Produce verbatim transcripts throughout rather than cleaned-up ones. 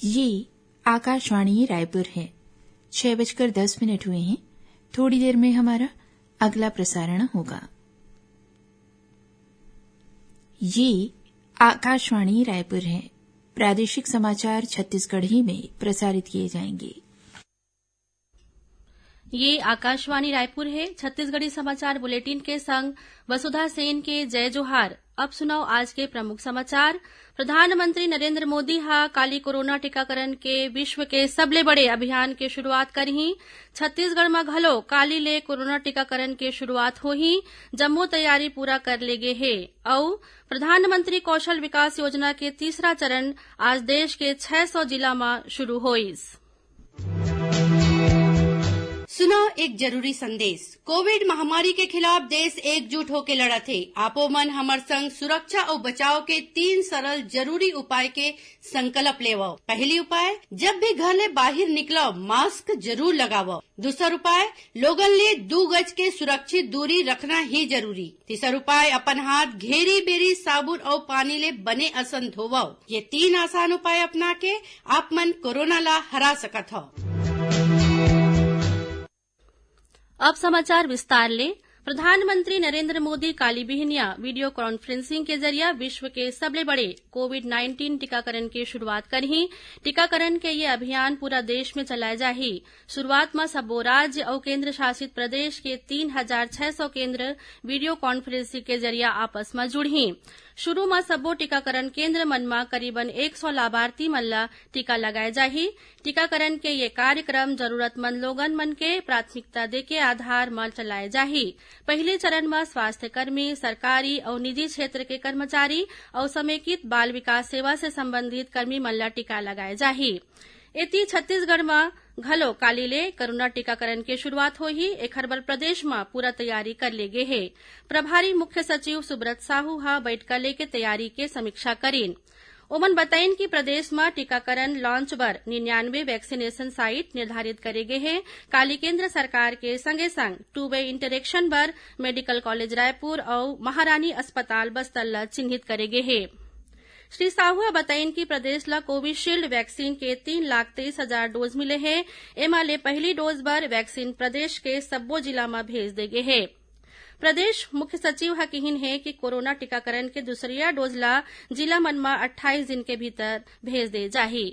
ये आकाशवाणी रायपुर है। छह बजकर दस मिनट हुए हैं। थोड़ी देर में हमारा अगला प्रसारण होगा। ये आकाशवाणी रायपुर है। प्रादेशिक समाचार छत्तीसगढ़ी में प्रसारित किए जाएंगे। ये आकाशवाणी रायपुर है। छत्तीसगढ़ी समाचार बुलेटिन के संग वसुधा सेन के जय जोहार। अब सुनव आज के प्रमुख समाचार। प्रधानमंत्री नरेंद्र मोदी ह काली कोरोना टीकाकरण के विश्व के सबले बड़े अभियान के शुरुआत करही। छत्तीसगढ़ म घलो काली ले कोरोना टीकाकरण के शुरुआत होही। जम्मो तैयारी पूरा कर ले गे हे। अउ प्रधानमंत्री कौशल विकास योजना के तीसरा चरण आज देश के छह सौ जिला म शुरू होइस। सुनव एक जरूरी संदेश। कोविड महामारी के खिलाफ देश एकजुट होके लड़त हे। आपो मन हमर संग सुरक्षा अउ बचाव के तीन सरल जरूरी उपाय के संकल्प लेवव। पहली उपाय, जब भी घर ले बाहिर निकलव, मास्क जरूर लगावव। दूसर उपाय, लोगन ले दू गज के सुरक्षित दूरी रखना ही जरूरी। तीसर उपाय, अपन हाथ घेरी बेरी साबुन अउ पानी ले बने असन धोवव। ये तीन आसान उपाय अपना के आप मन कोरोना ला हरा सकत हव। अब समाचार विस्तार ले। प्रधानमंत्री नरेंद्र मोदी काली बिहनिया वीडियो कॉन्फ्रेंसिंग के जरिया विश्व के सबले बड़े कोविड नाइनटीन टीकाकरण के शुरुआत करही। टीकाकरण के ये अभियान पूरा देश में चलाए जाही। शुरुआत म सब्बो राज्य अउ केंद्र शासित प्रदेश के तीन हजार छह सौ केंद्र वीडियो कॉन्फ्रेंसिंग के जरिया आपस म जुड़ही। शुरू म सब्बो टीकाकरण केंद्र मन म करीबन एक सौ लाभार्थी मन ल टीका लगाए जाही। टीकाकरण के ये कार्यक्रम जरूरतमंद लोगन मन के प्राथमिकता देके आधार म चलाए जाही। पहिली चरण म स्वास्थ्य कर्मी, सरकारी अउ निजी क्षेत्र के कर्मचारी अउ समेकित बाल विकास सेवा से संबंधित कर्मी मन ल टीका लगाए जाही। एती छत्तीसगढ़ म घलो काली ले कोरोना टीकाकरण के शुरुआत होही। एखर बर प्रदेश म पूरा तैयारी कर ले गे हे। प्रभारी मुख्य सचिव सुब्रत साहू ह बइठका लेके तैयारी के समीक्षा करीन। ओमन बताइन कि प्रदेश म टीकाकरण लॉन्च बर निन्यानवे वैक्सीनेशन साइट निर्धारित करे गे हे। काली केंद्र सरकार के संगे संग टू वे इंटरेक्शन बर मेडिकल कॉलेज रायपुर अउ महारानी अस्पताल बस्तर ल चिन्हित करे गे हे। श्री साहू ह बताइन कि प्रदेश ल कोविशील्ड वैक्सीन के तीन लाख तेईस हजार डोज मिले हे। एमा ले पहिली डोज बर वैक्सीन प्रदेश के सब्बो जिला म भेज दे गे हे। प्रदेश मुख्य सचिव ह किहिन हे कि कोरोना टीकाकरण के दूसरइया डोज ल जिला मन म अट्ठाईस दिन के भीतर भेज दे जाही।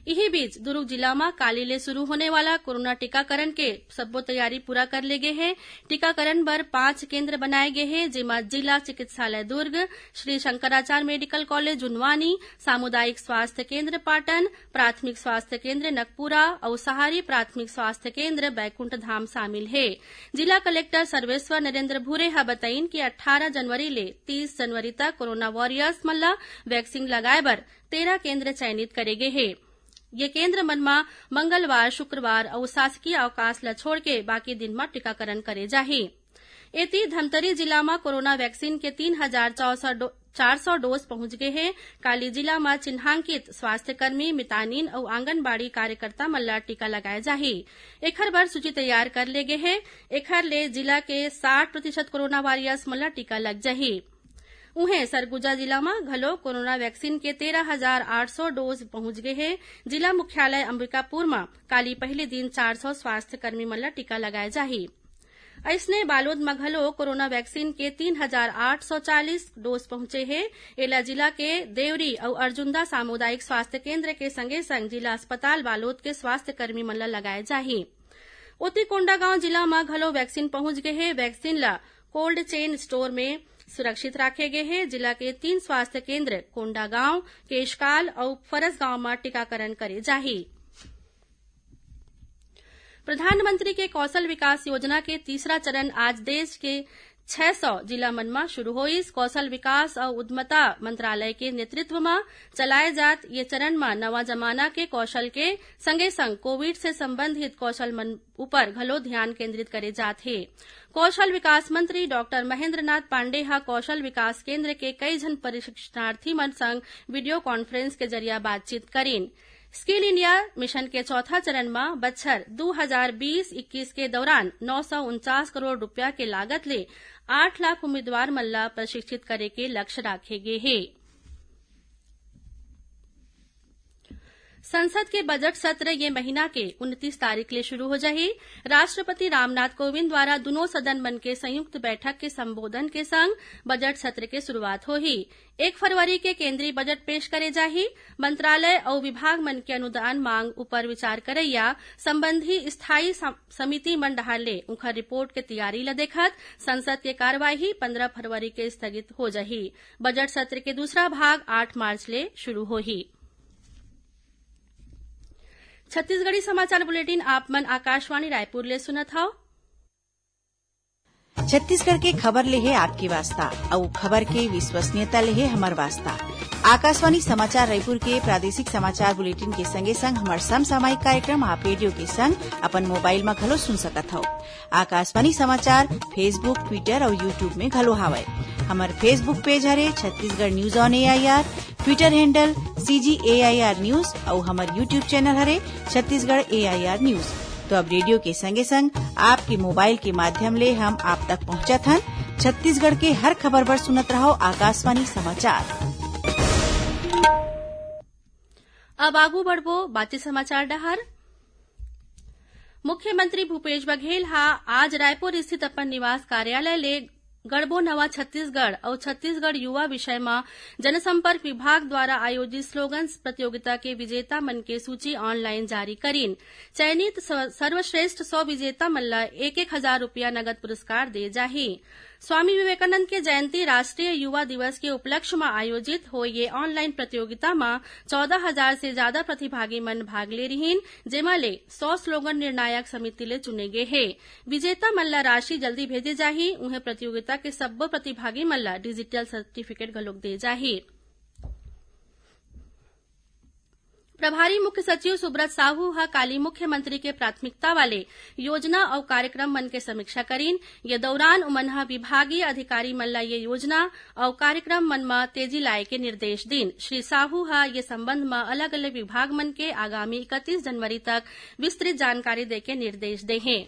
इही बीच दुरूग जिला म काली ले शुरू होने वाला कोरोना टीकाकरण के सब्बो तैयारी पूरा कर ले गे हे। टीकाकरण बर पांच केंद्र बनाए गे हे, जेमा जिला चिकित्सालय दुर्ग, श्री शंकराचार्य मेडिकल कॉलेज जुनवानी, सामुदायिक स्वास्थ्य केंद्र पाटन, प्राथमिक स्वास्थ्य केंद्र नकपुरा अउ सहारी प्राथमिक स्वास्थ्य केंद्र बैकुंठ धाम शामिल हे। जिला कलेक्टर सर्वेश्वर नरेंद्र भूरे ह बताइन कि अट्ठारह जनवरी ले तीस जनवरी तक कोरोना वॉरियर्स मन ल वैक्सीन लगाए बर तेरह केंद्र चयनित करे गे हे। ये केंद्र मन म मंगलवार, शुक्रवार अउ शासकीय अवकाश ल छोड़ के बाकी दिन म टीकाकरण करे जाही। एती धमतरी जिला म कोरोना वैक्सीन के तीन हजार चार सौ डो-, चार सौ डोज पहुंच गे हे। काली जिला म चिन्हांकित स्वास्थ्य कर्मी, मितानिन अउ आंगनबाड़ी कार्यकर्ता मन ल टीका लगाए जाही। एखर बर सूची तैयार कर ले गे हे। एखर ले जिला के साठ प्रतिशत कोरोना वॉरियर्स मन ल टीका लग जाही। उहें, सरगुजा जिला म घलो कोरोना वैक्सीन के तेरह हजार आठ सौ डोज पहुंच गे हे। जिला मुख्यालय अंबिकापुर म काली पहिली दिन चार सौ स्वास्थ्य कर्मी मन ल टीका लगाए जाही। अइसने, बालोद म घलो कोरोना वैक्सीन के तीन हजार आठ सौ चालीस डोज पहुंचे हे। एला जिला के देवरी अउ अर्जुंदा सामुदायिक स्वास्थ्य केंद्र के संगे संग जिला अस्पताल बालोद के स्वास्थ्य कर्मी मन ल लगाए जाही। ओती, कोंडागांव जिला म घलो वैक्सीन पहुंच गे हे। वैक्सीन ल कोल्ड चेन स्टोर में सुरक्षित राखे गे हे। जिला के तीन स्वास्थ्य केंद्र कोंडागांव, केशकाल अउ फरसगांव म टीकाकरण करे जाही। प्रधानमंत्री के कौशल विकास योजना के तीसरा चरण आज देश के छह सौ जिला मन म शुरू होइस। कौशल विकास अउ उद्यमता मंत्रालय के नेतृत्व म चलाए जात ये चरण म नवा जमाना के कौशल के संगे संग कोविड से संबंधित कौशल मन ऊपर घलो ध्यान केंद्रित करे जात हे। कौशल विकास मंत्री डॉक्टर महेंद्रनाथ पांडे ह कौशल विकास केंद्र के कई झन प्रशिक्षणार्थी मन संग वीडियो कॉन्फ्रेंस के जरिया बातचीत करीन। स्किल इंडिया मिशन के चौथा चरण म बछर दू हजार बीस इक्कीस के दौरान नौ सौ उनचास करोड़ रुपया के लागत ले आठ लाख उम्मीदवार मन ल प्रशिक्षित करे के लक्ष्य राखे गे हे। संसद के बजट सत्र ये महीना के उनतीस तारीख ले शुरू हो जाही। राष्ट्रपति रामनाथ कोविंद द्वारा दुनों सदन मन के संयुक्त बैठक के संबोधन के संग बजट सत्र के शुरुआत होही। एक फरवरी के केंद्रीय बजट पेश करे जाही। मंत्रालय अउ विभाग मन के अनुदान मांग ऊपर विचार करैया संबंधी स्थायी सम-, समिति मन डहार ले उंखर रिपोर्ट के तैयारी ल देखत संसद के कार्यवाही पंद्रह फरवरी के स्थगित हो जाही। बजट सत्र के दूसरा भाग आठ मार्च ले शुरू होही। छत्तीसगढ़ी समाचार बुलेटिन आप मन आकाशवाणी रायपुर ले सुनत हव। छत्तीसगढ़ के खबर ले हे आपके वास्ता, अउ खबर के विश्वसनीयता ले हे हमर वास्ता। आकाशवाणी समाचार रायपुर के प्रादेशिक समाचार बुलेटिन के संगे संग हमर समसामयिक कार्यक्रम आप रेडियो के संग अपन मोबाइल म घलो सुन सकत हव। आकाशवाणी समाचार Facebook, Twitter अउ YouTube में घलो हावय। हमर Facebook पेज हरे Chhattisgarh News on A I R, Twitter handle C G A I R News अउ हमर YouTube चैनल हरे Chhattisgarh A I R News। तो अब रेडियो के संगे संग आपके मोबाइल के माध्यम ले हम आप तक पहुंचत हन। छत्तीसगढ़ के हर खबर बर सुनत रहव आकाशवाणी समाचार। अब आगू बढ़बो बाचे समाचार डहार। मुख्यमंत्री भूपेश बघेल हा आज रायपुर स्थित अपन निवास कार्यालय ले गढ़बो नवा छत्तीसगढ़ अउ छत्तीसगढ़ युवा विषय म जनसंपर्क विभाग द्वारा आयोजित स्लोगन प्रतियोगिता के विजेता मन के सूची ऑनलाइन जारी करिन। चयनित स-, सर्वश्रेष्ठ सौ विजेता मन ल एक एक हजार रुपया नगद पुरस्कार दे जाही। स्वामी विवेकानंद के जयंती राष्ट्रीय युवा दिवस के उपलक्ष्य म आयोजित होय ये ऑनलाइन प्रतियोगिता म चौदह हजार से जादा प्रतिभागी मन भाग ले रिहीन, जेमा ले सौ स्लोगन निर्णायक समिति ले चुने गे हे। विजेता मन ल राशि जल्दी भेजे जाही। उहें, प्रतियोगिता के सब्बो प्रतिभागी मन ल डिजिटल सर्टिफिकेट घलोक दे जाही। प्रभारी मुख्य सचिव सुब्रत साहू ह काली मुख्यमंत्री के प्राथमिकता वाले योजना अउ कार्यक्रम मन के समीक्षा करिन। ये दौरान उमन ह विभागीय अधिकारी मन ल ये योजना अउ कार्यक्रम मन म तेजी लाए के निर्देश दीन। श्री साहू ह ये संबंध म अलग-अलग विभाग मन के आगामी इकतीस जनवरी तक विस्तृत जानकारी देके निर्देश दे हें।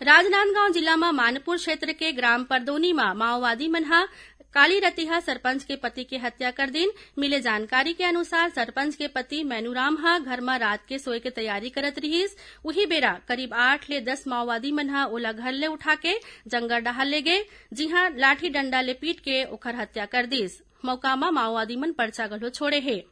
राजनांदगांव जिला म मानपुर क्षेत्र के ग्राम परदोनी म माओवादी मन ह काली रतिहा सरपंच के पति के हत्या कर दीन। मिले जानकारी के अनुसार, सरपंच के पति मैनूराम ह घर म रात के सोए के तैयारी करत रिहिस। उही बेरा करीब आठ ले दस माओवादी मन ह ओला घर ले उठा के जंगल डहार ले गे, जिहां लाठी डंडा ले पीट के ओखर हत्या कर दीस। मौका म माओवादी मन पर्चा घलो छोड़े हे।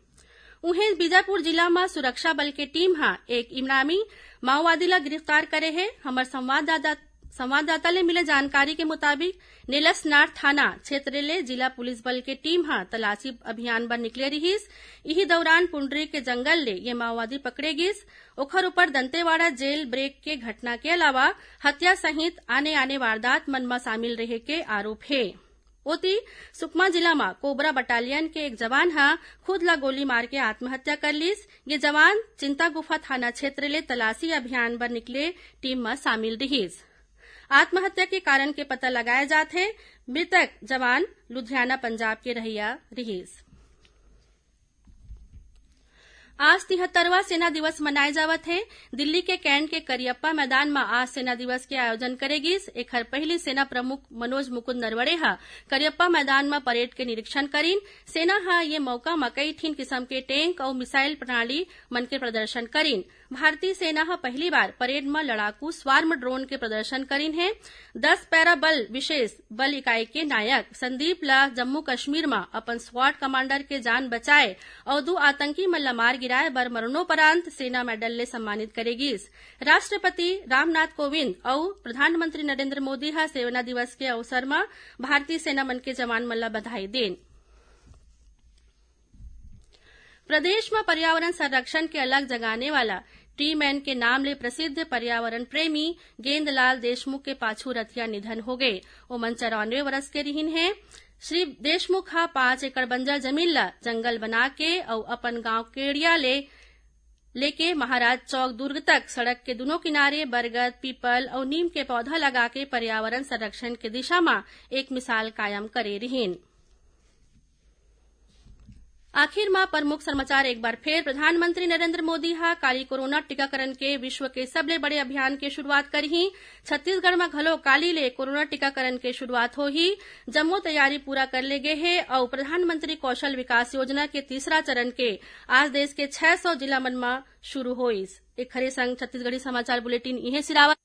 उहें, बीजापुर जिला म सुरक्षा बल के टीम ह एक इनामी माओवादी ला गिरफ्तार करे हे। हमर संवाददाता, संवाददाता ले मिले जानकारी के मुताबिक, नेलसनार थाना क्षेत्र ले जिला पुलिस बल के टीम ह तलाशी अभियान बर निकले रिहिस। इही दौरान पुंडरी के जंगल ले ये माओवादी पकड़े गिस। ओखर ऊपर दंतेवाड़ा जेल ब्रेक के घटना के अलावा हत्या सहित आने-आने वारदात मन म शामिल रहे के आरोप हे। ओती, सुकमा जिला म कोबरा बटालियन के एक जवान ह खुद ला गोली मार के आत्महत्या कर लीस। ये जवान चिंता गुफा थाना क्षेत्र ले तलाशी अभियान बर निकले टीम म शामिल रिहिस। आत्महत्या के कारण के पता लगाए जात हे। मृतक जवान लुधियाना, पंजाब के रहइया रिहिस। आज तिहत्तरवां सेना दिवस मनाए जावत हे। दिल्ली के कैंट के करियप्पा मैदान म आज सेना दिवस के आयोजन करे गिस। एखर पहिली सेना प्रमुख मनोज मुकुंद नरवणे ह करियप्पा मैदान म परेड के निरीक्षण करिन। सेना ह ये मौका म कई ठिन किसम के टैंक अउ मिसाइल प्रणाली मन के प्रदर्शन करिन। भारतीय सेना ह पहिली बार परेड म लड़ाकू स्वार्म ड्रोन के प्रदर्शन करिन हे। दस पैरा बल विशेष बल इकाई के नायक संदीप ला जम्मू कश्मीर म अपन स्क्वाड कमांडर के जान बचाए अउ दू आतंकी मन ला मार गिराए बर मरणोपरांत सेना मेडल ले सम्मानित करे गिस। राष्ट्रपति रामनाथ कोविंद अउ प्रधानमंत्री नरेंद्र मोदी ह सेना दिवस के अवसर म भारतीय सेना मन के जवान मन ला बधाई दीन। प्रदेश म पर्यावरण संरक्षण के अलख जगाने वाला ट्री मैन के नाम ले प्रसिद्ध पर्यावरण प्रेमी गेंदलाल देशमुख के पाछू रतिया निधन हो गे। ओमन चौरानवे वर्ष के रिहिन हे। श्री देशमुख ह पाँच एकड़ बंजर जमीन ल जंगल बना के अउ अपन गांव केड़िया ले लेके महाराज चौक दुर्ग तक सड़क के दुनों किनारे बरगद, पीपल अउ नीम के पौधा लगा के पर्यावरण संरक्षण के दिशा म एक मिसाल कायम करे रिहिन। आखिर म प्रमुख समाचार एक बार फेर। प्रधानमंत्री नरेंद्र मोदी ह काली कोरोना टीकाकरण के विश्व के सबले बड़े अभियान के शुरुआत करही। छत्तीसगढ़ म घलो काली ले कोरोना टीकाकरण के शुरुआत होही। जम्मो तैयारी पूरा कर ले गे हे अउ प्रधानमंत्री कौशल विकास योजना के तीसरा चरण के आज देश के छह सौ जिला मन म शुरू होइस। एखरे संग छत्तीसगढ़ी समाचार बुलेटिन इहें सिरावत।